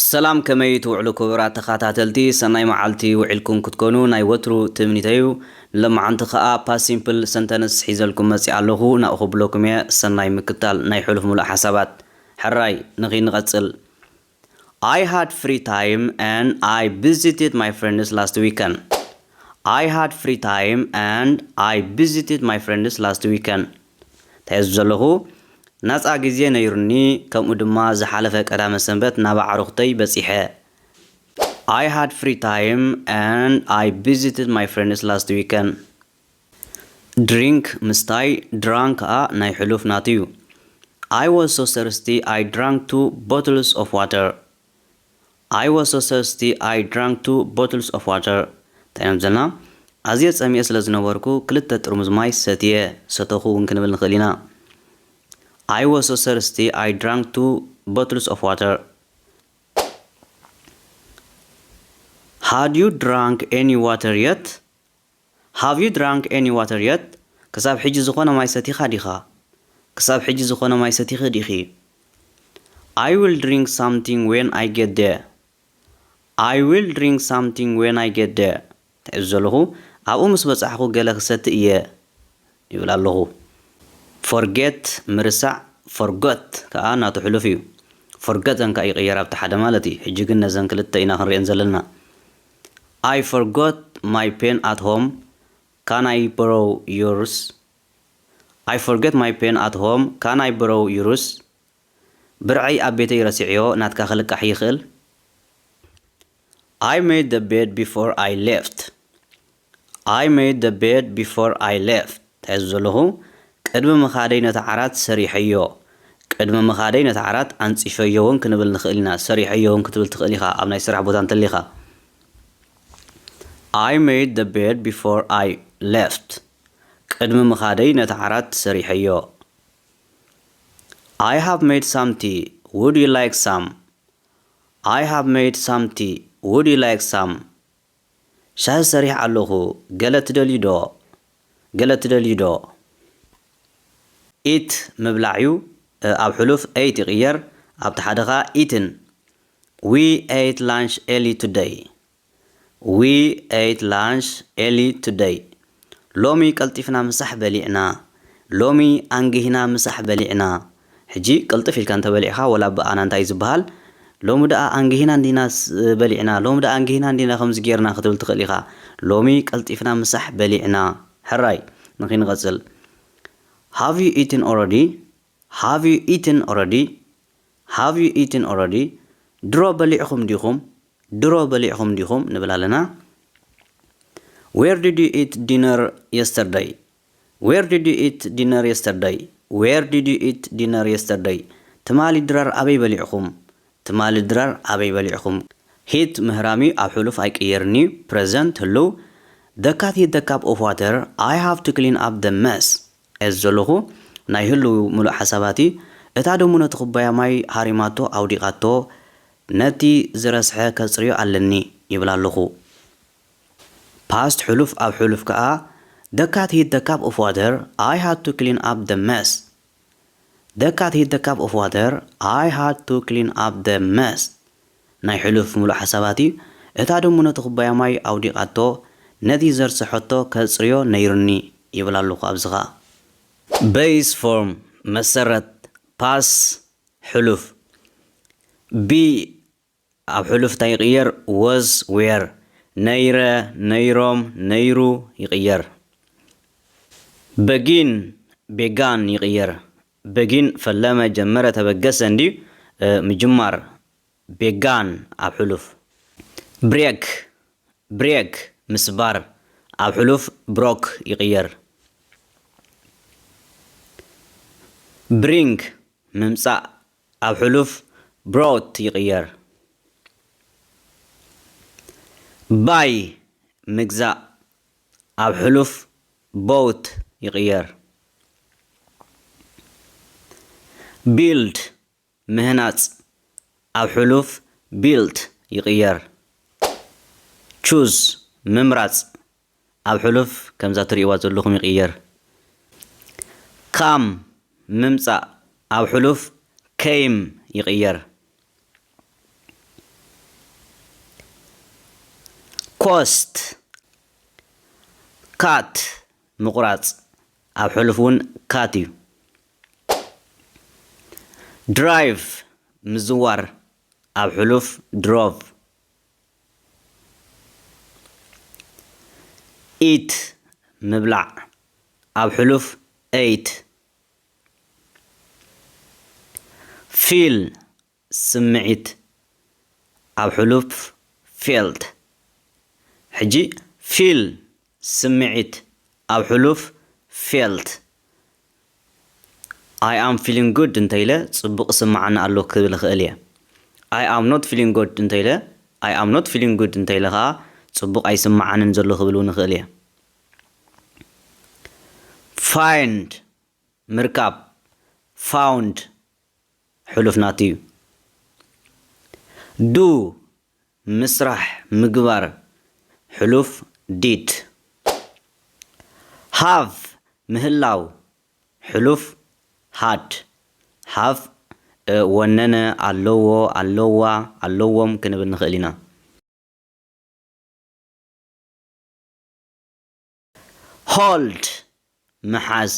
ሰላም፣ ከመይ ትውዕሉ ክቡራት ተኸታተልቲ? ሰናይ መዓልቲ ውዒልኩም ክትኮኑ ናይ ወትሩ ትምኒተይ እዩ። ንሎማዓንቲ ከኣ ፓስት ሲምፕል ሰንተንስ ሒዘልኩም መጺኣ ኣለኹ። ናብኡ ክብለኩም እየ። ሰናይ ምክታል ናይ ሕሉፍ ምሉእ ሓሳባት። ሕራይ፣ ንኺድ ንቐጽል። I had free time and I visited my friends last weekend. I had free time and I visited my friends last weekend. እንታይ እየ ዘለኹ? ናጻ ግዜ ነይሩኒ፣ ከምኡ ድማ ዝሓለፈ ቀዳመ ሰንበት ናብ ኣዕሩኽተይ በጺሐ። I had free time and I visited my friends last weekend. ድሪንክ ምስታይ፣ ድራንክ ከኣ ናይ ሕሉፍ ናቱ እዩ። I was so thirsty, I drank two bottles of water. I was so thirsty, I drank two bottles of water. እንታይ እዮም ዘለና? ኣዝየ ጸሚኤ ስለ ዝነበርኩ ክልተ ጥርሙዝ ማይ ሰትየ፣ ሰተኹ እውን ክንብል ንኽእል ኢና። I was so thirsty, I drank two bottles of water. Had you drunk any water yet? Have you drunk any water yet? ክሳብ ሕጂ ዝኾነ ማይ ሰቲኻ ዲኻ? ክሳብ ሕጂ ዝኾነ ማይ ሰቲኺ ዲኺ? I will drink something when I get there. I will drink something when I get there. እንታይ እዩ ዘለኹ? ኣብኡ ምስ በጻሕኹ ገለ ክሰቲ እየ ይብል ኣለኹ። ፎርጌት፣ ምርሳዕ፣ ፎርጎት ከኣ ናቱ ሕሉፍ እዩ። ፎርገተን ከኣ ይቕየር ኣብቲ ሓደ ማለት እዩ። ሕጂ ግን ነዘን ክልተ ኢና ክንሪአን ዘለና። I forgot my pen at home. Can I borrow yours? I forget my pen at home. Can I borrow yours? ብርዐይ ኣብ ቤተይ ረሲዐዮ፣ ናትካ ክልቃሕ ይኽእል? I made the bed before I left. I made the bed before I left. እንታይ እዩ ዘለኹ? ቅድሚ ምኻደይ ነቲ ዓራት ሰሪሐዮ። ቅድሚ ምኻደይ ነቲ ዓራት ኣንጺፈዮ እውን ክንብል ንኽእል ኢና። ሰሪሐዮ እውን ክትብል ትኽእል ኢኻ፣ ኣብ ናይ ስራሕ ቦታ እንተሊኻ። I made the bed before I left. ቅድሚ ምኻደይ ነቲ ዓራት ሰሪሐዮ። I have made some tea. Would you like some? I have made some tea. Would you like some? ሻሂ ሰሪሕ ኣለኹ። ገለ ትደልዩ ዶ? ገለ ትደልዩ ዶ? ኢት ምብላዕ እዩ። ኣብ ሕሉፍ ኤይት ይቕየር፣ ኣብቲ ሓደ ኸኣ ኢትን። We ate lunch early today. We ate lunch early today. ሎሚ ቀልጢፍና ምሳሕ በሊዕና። ሎሚ ኣንጊህና ምሳሕ በሊዕና። ሕጂ ቅልጥፍ ኢልካ እንተበሊዕኻ፣ ወላ ብኣና እንታይ እዩ ዝበሃል? ሎሚ ደኣ ኣንጊህና እንዲና ስ-፣ በሊዕና፣ ሎሚ ደኣ ኣንጊህና እንዲና ከምዚ ጌርና ክትብል ትኽእል ኢኻ። ሎሚ ቀልጢፍና ምሳሕ በሊዕና። ሕራይ፣ ንኺንቐጽል። Have you eaten already? Have you eaten already? Have you eaten already? ድሮ በሊዕኹም ዲኹም? ድሮ በሊዕኹም ዲኹም ንብል ኣለና። Where did you eat dinner yesterday? Where did you eat dinner yesterday? Where did you eat dinner yesterday? ትማሊ ድራር ኣበይ በሊዕኹም? ትማሊ ድራር ኣበይ በሊዕኹም? ሂት ምህራሚ ኣብ ሕሉፍ ኣይቅየርን እዩ። ፕረዘንት ህሉው። The cat hit the cup of water. I have to clean up the mess. እየ ዘለኹ። ናይ ህሉው ምሉእ ሓሳባቲ፣ እታ ደሙ ነቲ ኩባያ ማይ ሃሪማቶ፣ ኣውዲቓቶ፣ ነቲ ዝረስሐ ከጽርዮ ኣለኒ ይብል ኣለኹ። ፓስት ሕሉፍ ኣብ ሕሉፍ ከኣ፣ The cat hit the cup of water. I had to clean up the mess. The cat hit the cup of water. I had to clean up the mess. ናይ ሕሉፍ ምሉእ ሓሳባቲ፣ እታ ደሙ ነቲ ኩባያ ማይ ኣውዲቓቶ፣ ነቲ ዘርሰሐቶ ከጽርዮ ነይሩኒ ይብል ኣለኹ ኣብዚ ኸኣ። ቤዝ ፎርም፣ መሰረት፣ ፓስ፣ ሕሉፍ። ቢ ኣብ ሕሉፍ እንታይ ይቕየር? ወዝ፣ ዌር። ነይረ፣ ነይሮም፣ ነይሩ ይቕየር። በጊን፣ ቤጋን ይቕየር። በጊን ፈለመ፣ ጀመረ፣ ተበገሰ እንድዩ፣ እ፣ ምጅማር። ቤጋን ኣብ ሕሉፍ። ብሬክ፣ ብሬክ ምስባር ኣብ ሕሉፍ ብሮክ ይቕየር። ብሪንግ ምምጻእ ኣብ ሕሉፍ ብሮት ይቕየር። ባይ ምግዛእ ኣብ ሕሉፍ ቦውት ይቕየር። ቢልድ ምህናጽ ኣብ ሕሉፍ ቢልት ይቕየር። ቹዝ ምምራጽ ኣብ ሕሉፍ ከምዛ ትርእይዋ ዘለኹም ይቕየር። ካም ምምጻእ ኣብ ሕሉፍ ኬም ይቕየር። Cost፣ cut፣ ምቑራጽ፣ ኣብ ሕሉፍ እውን cut እዩ። Drive፣ ምዝዋር፣ ኣብ ሕሉፍ drove። Eat፣ ምብላዕ፣ ኣብ ሕሉፍ ate። Feel፣ ስምዒት፣ ኣብ ሕሉፍ felt። ሕጂ feel፣ ስምዒት፣ ኣብ ሕሉፍ felt። I am feeling good እንተ ኢለ ጽቡቕ ስምዓኒ ኣሎ ክብል እኽእል እየ። I am not feeling good እንተ ኢለ፣ I am not feeling good እንተ ኢለ ኸኣ ጽቡቕ ኣይስምዓንን ዘሎ ክብል እውን እኽእል እየ። Find፣ ምርካብ፣ found፣ ሕሉፍ ናቱ እዩ። Do፣ ምስራሕ፣ ምግባር፣ ሕሉፍ did። Have፣ ምህላው፣ ሕሉፍ had። Have፣ እ፣ ወነነ፣ ኣለዎ፣ ኣለዋ፣ ኣለዎም ክንብል ንኽእል ኢና። Hold፣ ምሓዝ፣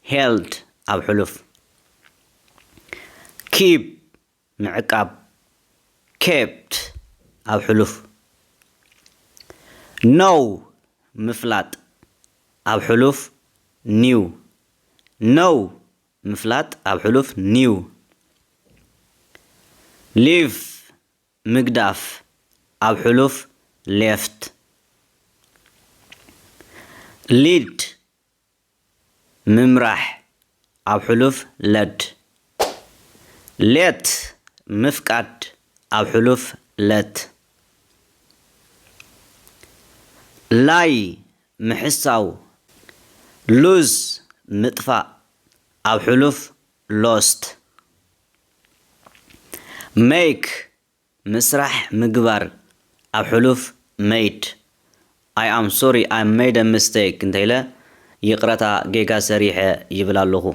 held፣ ኣብ ሕሉፍ። Keep፣ ምዕቃብ፣ kept፣ ኣብ ሕሉፍ። Know፣ ምፍላጥ፣ ኣብ ሕሉፍ knew። Know፣ ምፍላጥ፣ ኣብ ሕሉፍ knew። Leave፣ ምግዳፍ፣ ኣብ ሕሉፍ left። Lead፣ ምምራሕ፣ ኣብ ሕሉፍ led። Let፣ ምፍቃድ፣ ኣብ ሕሉፍ let። Lie፣ ምሕሳው፣ lose፣ ምጥፋእ፣ ኣብ ሕሉፍ lost። Make፣ ምስራሕ፣ ምግባር፣ ኣብ ሕሉፍ made። I am sorry, I made a mistake እንተ ኢለ፣ ይቕረታ፣ ጌጋ ሰሪሐ ይብል ኣለኹ።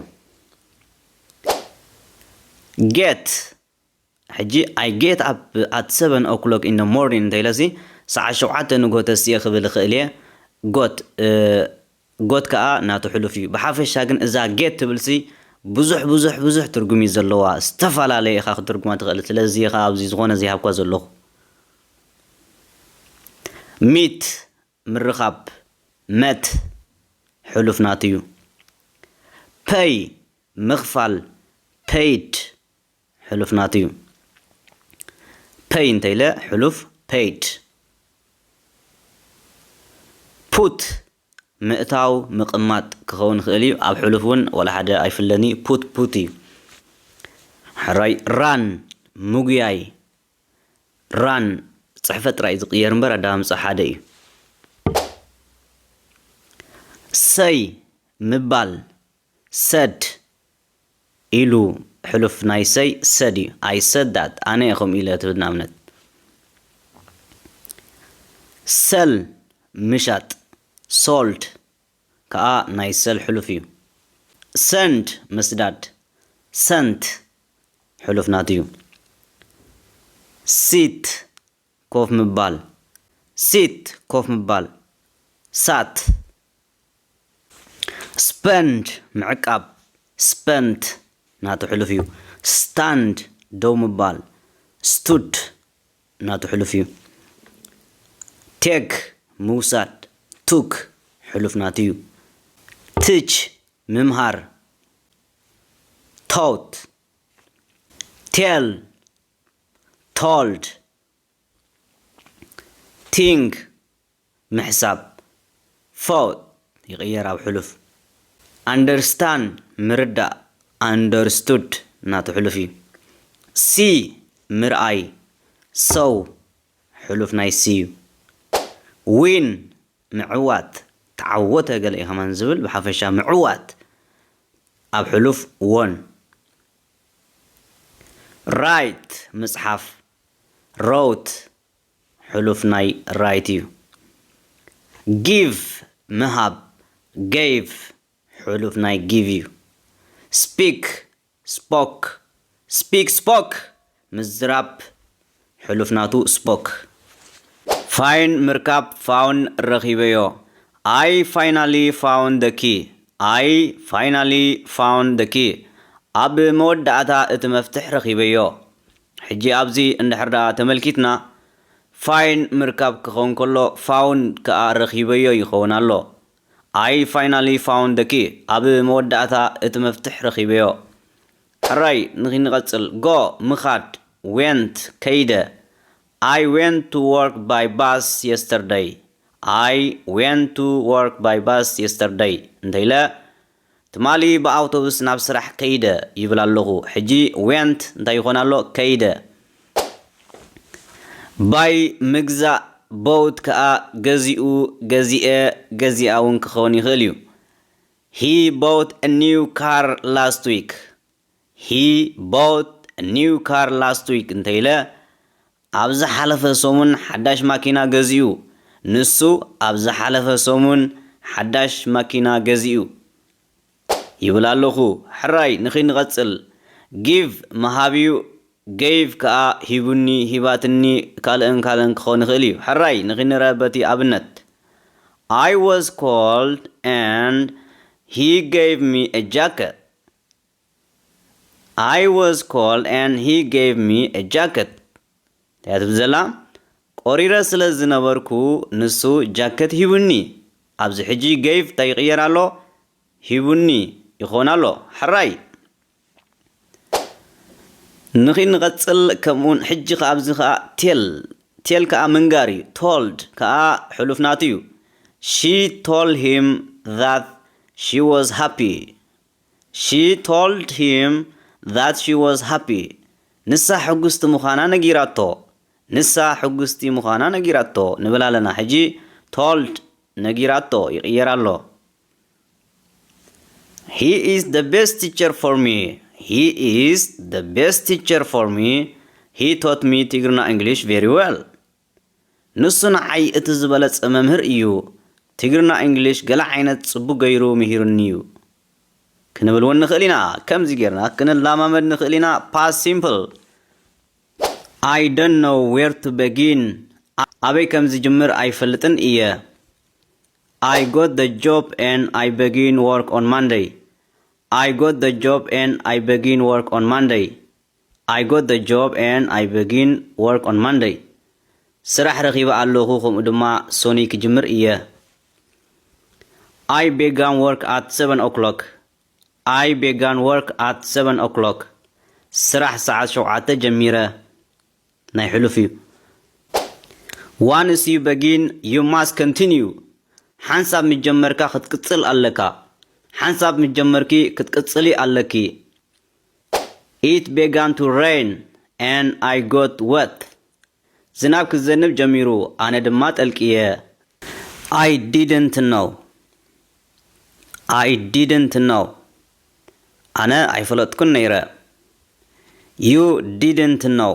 Get፣ ሕጂ I get up at seven o'clock in the morning እንተ ኢለሲ፣ ሰዓት ሸውዓተ ንግሆ ተስየ ክብል እኽእል እየ። Got፣ እ፣ got ከኣ ናቱ ሕሉፍ እዩ። ብሓፈሻ ግን እዛ get ትብልሲ ብዙሕ፣ ብዙሕ፣ ብዙሕ ትርጉም እዩ ዘለዋ። ዝተፈላለየ ኢኻ ክትርጉማ ትኽእል። ስለዚ ኢኻ ኣብዚ ዝኾነ ዘይሃብኳ ዘለኹ። Meet፣ ምርኻብ፣ met፣ ሕሉፍ ናቱ እዩ። Pay፣ ምኽፋል፣ paid፣ ሕሉፍ ናቱ እዩ። Pay እንተ ኢለ፣ ሕሉፍ paid። Put፣ ምእታው፣ ምቕማጥ ክኸውን ይኽእል እዩ። ኣብ ሕሉፍ እውን ዋላ ሓደ ኣይፍለን እዩ። Put፣ put እዩ። ሕራይ፣ run፣ ምጉያይ። Run፣ ጽሕፈት ጥራይ ዝቕየር እምበር ኣደማምጻ ሓደ እዩ። Say፣ ምባል። Said፣ ኢሉ ሕሉፍ ናይ say፣ said እዩ። I said that፣ ኣነ እየ ከምኡ ኢለ ትብል ንኣብነት። Sell፣ ምሻጥ። Sold ከኣ ናይ sell ሕሉፍ እዩ። Send፣ ምስዳድ። Sent ሕሉፍ ናቱ እዩ። Sit፣ ኮፍ ምባል። Sit፣ ኮፍ ምባል። Sat። Spend፣ ምዕቃብ። Spent ናቱ ሕሉፍ እዩ። Stand፣ ደው ምባል። Stood ናቱ ሕሉፍ እዩ። Take፣ ምውሳድ። Took ሕሉፍ ናቱ እዩ። Teach፣ ምምሃር። Taught። Tell፣ told። Think፣ ምሕሳብ። Thought ይቕየር ኣብ ሕሉፍ። Understand፣ ምርዳእ። Understood ናቱ ሕሉፍ እዩ። See፣ ምርኣይ። Saw ሕሉፍ ናይ see እዩ። Win፣ ምዕዋት። ተዓወተ ገለ እዩ ከማን ዝብል፣ ብሓፈሻ ምዕዋት ኣብ ሕሉፍ won። Write፣ ምጽሓፍ። Wrote ሕሉፍ ናይ write እዩ። Give፣ ምሃብ። Gave ሕሉፍ ናይ give እዩ። Speak፣ spoke። Speak፣ spoke ምዝራብ ሕሉፍ ናቱ spoke። Find ምርካብ፣ found ረኺበዮ። I finally found the key. I finally found the key. ኣብ መወዳእታ እቲ መፍትሕ ረኺበዮ። ሕጂ ኣብዚ እንድሕር ደኣ ተመልኪትና፣ find ምርካብ ክኸውን ከሎ፣ found ከኣ ረኺበዮ ይኸውን ኣሎ። I finally found the key. ኣብ መወዳእታ እቲ መፍትሕ ረኺበዮ። ሕራይ ንኺንቐጽል። Go ምኻድ፣ went ከይደ። I went to work by bus yesterday. I went to work by bus yesterday እንተ ኢለ፣ ትማሊ ብኣውቶቡስ ናብ ስራሕ ከይደ ይብል ኣለኹ። ሕጂ went እንታይ ይኾን ኣሎ? ከይደ። Buy ምግዛእ፣ bought ከኣ ገዚኡ፣ ገዚኤ፣ ገዚኣ እውን ክኸውን ይኽእል እዩ። He bought a new car last week. He bought a new car last week እንተ ኢለ፣ ኣብ ዝሓለፈ ሰሙን ሓዳሽ ማኪና ገዚኡ። ንሱ ኣብ ዝሓለፈ ሰሙን ሓዳሽ ማኪና ገዚኡ ይብል ኣለኹ። ሕራይ ንኺንቐጽል። Give ምሃብ እዩ። Gave ከኣ ሂቡኒ፣ ሂባትኒ፣ ካልእን ካልእን ክኸውን ይኽእል እዩ። ሕራይ ንኺንረ በቲ ኣብነት። I was cold and he gave me a jacket. I was cold and he gave me a jacket. እንታይ እያ ትብል ዘላ? ቆሪረ ስለ ዝነበርኩ ንሱ ጃከት ሂቡኒ። ኣብዚ ሕጂ gave እንታይ ይቕየር ኣሎ? ሂቡኒ ይኾን ኣሎ። ሕራይ። ንኺንቐጽል። ከምኡውን ሕጂ ከኣ ኣብዚ ከኣ tell፣ tell ከኣ ምንጋር እዩ። Told ከኣ ሕሉፍ ናቱ እዩ። She told him that she was happy. She told him that she was happy. ንሳ ሕጉስቲ ምዃና ነጊራቶ። ንሳ ሕጉስቲ ምዃና ነጊራቶ ንብል ኣለና። ሕጂ told ነጊራቶ ይቕየር ኣሎ። He is the best teacher for me. He is the best teacher for me. He taught me Tigrinya English very well. ንሱ ንዓይ እቲ ዝበለጸ መምህር እዩ። ትግርኛ እንግሊሽ ገለ ዓይነት ጽቡቕ ገይሩ ምሂሩኒ እዩ ክንብል እውን ንኽእል ኢና። ከምዚ ጌርና ክንለማመድ ንኽእል ኢና። Past simple. I don't know where to begin. ኣበይ ከም ዝጅምር ኣይፈልጥን እየ። I got the job and I begin work on Monday. I got the job and I begin work on Monday. I got the job and I begin work on Monday. ስራሕ ረኺበ ኣለኹ፣ ከምኡ ድማ ሶኒ ክጅምር እየ። I began work at seven o'clock. I began work at seven o'clock. ስራሕ ሰዓት ሸውዓተ ጀሚረ። ናይ ሕሉፍ እዩ። Once you begin, you must continue. ሓንሳብ ምጀመርካ ክትቅጽል ኣለካ። ሓንሳብ ምጀመርኪ ክትቅጽሊ ኣለኪ። It began to rain and I got wet. ዝናብ ክዘንብ ጀሚሩ፣ ኣነ ድማ ጠልቅየ። I didn't know. I didn't know. ኣነ ኣይፈለጥኩን ነይረ። You didn't know.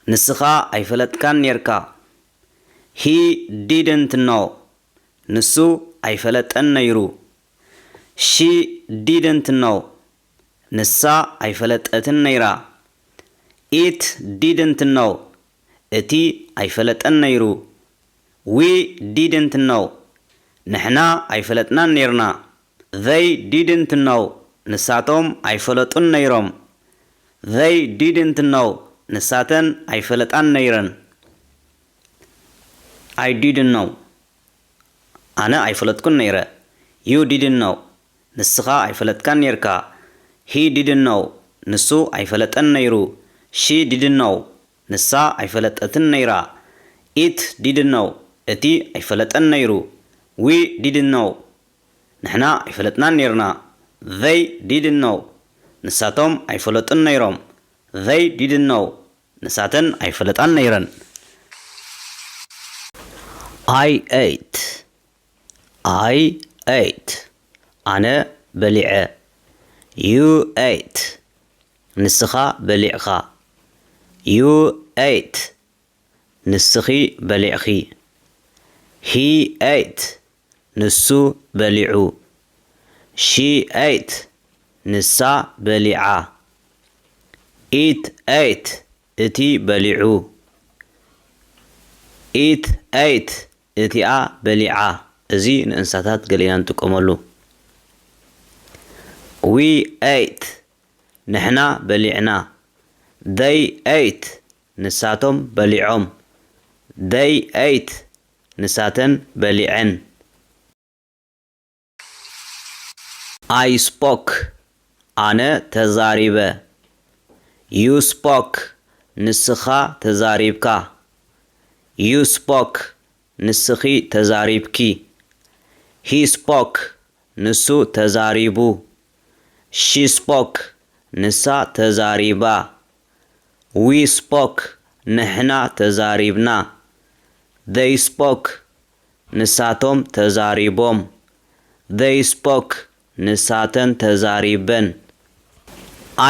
ንስኻ ኣይፈለጥካን ኔርካ። He didn't know. ንሱ ኣይፈለጠን ነይሩ። She didn't know. ንሳ ኣይፈለጠትን ነይራ። It didn't know. እቲ ኣይፈለጠን ነይሩ። We didn't know. ንሕና ኣይፈለጥናን ኔርና። They didn't know. ንሳቶም ኣይፈለጡን ነይሮም። They didn't know. ንሳተን ኣይፈለጣን ነይረን። I didn't know. ኣነ ኣይፈለጥኩን ነይረ። You didn't know. ንስኻ ኣይፈለጥካን ኔርካ። He didn't know. ንሱ ኣይፈለጠን ነይሩ። She didn't know. ንሳ ኣይፈለጠትን ነይራ። It didn't know. እቲ ኣይፈለጠን ነይሩ። We didn't know. ንሕና ኣይፈለጥናን ኔርና። They didn't know. ንሳቶም ኣይፈለጡን ነይሮም። They didn't know. ንሳተን ኣይፈለጣን ነይረን። I ate. I ate. ኣነ በሊዐ። You ate. ንስኻ በሊዕኻ። You ate. ንስኺ በሊዕኺ። He ate. ንሱ በሊዑ። She ate. ንሳ በሊዓ። It ate. እቲ በሊዑ። It ate፣ እቲኣ በሊዓ። እዚ ንእንስሳታት ገሊና ንጥቀመሉ። We ate፣ ንሕና በሊዕና። They ate፣ ንሳቶም በሊዖም። They ate፣ ንሳተን በሊዐን። I spoke፣ ኣነ ተዛሪበ። You spoke፣ ንስኻ ተዛሪብካ። You spoke፣ ንስኺ ተዛሪብኪ። He spoke፣ ንሱ ተዛሪቡ። She spoke፣ ንሳ ተዛሪባ። We spoke፣ ንሕና ተዛሪብና። They spoke፣ ንሳቶም ተዛሪቦም። They spoke፣ ንሳተን ተዛሪበን።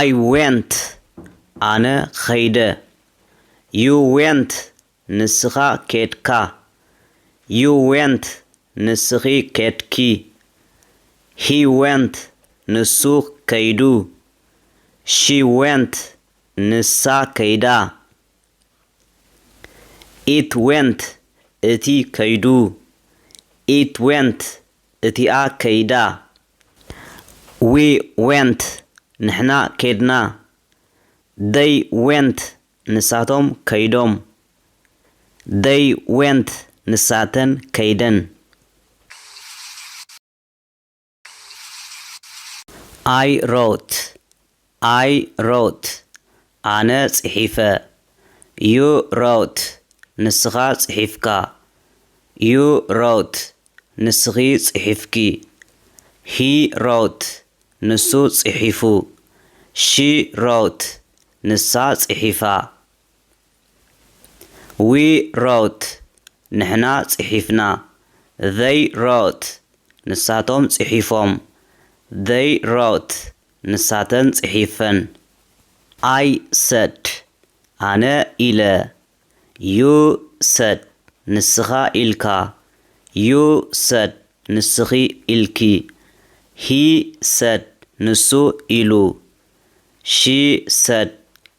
I went፣ ኣነ ኸይደ። You went፣ ንስኻ ኬድካ። You went፣ ንስኺ ኬድኪ። He went፣ ንሱ ከይዱ። She went፣ ንሳ ከይዳ። It went፣ እቲ ከይዱ። It went፣ እቲኣ ከይዳ። We went፣ ንሕና ኬድና። They went፣ ንሳቶም ከይዶም። They went፣ ንሳተን ከይደን። I wrote፣ I wrote፣ ኣነ ጽሒፈ። You wrote፣ ንስኻ ጽሒፍካ። You wrote፣ ንስኺ ጽሒፍኪ። He wrote፣ ንሱ ጽሒፉ። She wrote፣ ንሳ ጽሒፋ። We wrote፣ ንሕና ጽሒፍና። They wrote፣ ንሳቶም ጽሒፎም። They wrote፣ ንሳተን ጽሒፈን። I said፣ ኣነ ኢለ። You said፣ ንስኻ ኢልካ። You said፣ ንስኺ ኢልኪ። He said፣ ንሱ ኢሉ። She said፣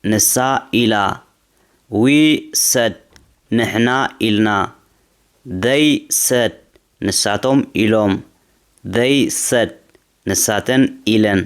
ንሳ ኢላ። We said፣ ንሕና ኢልና። They said፣ ንሳቶም ኢሎም። They said፣ ንሳተን ኢለን።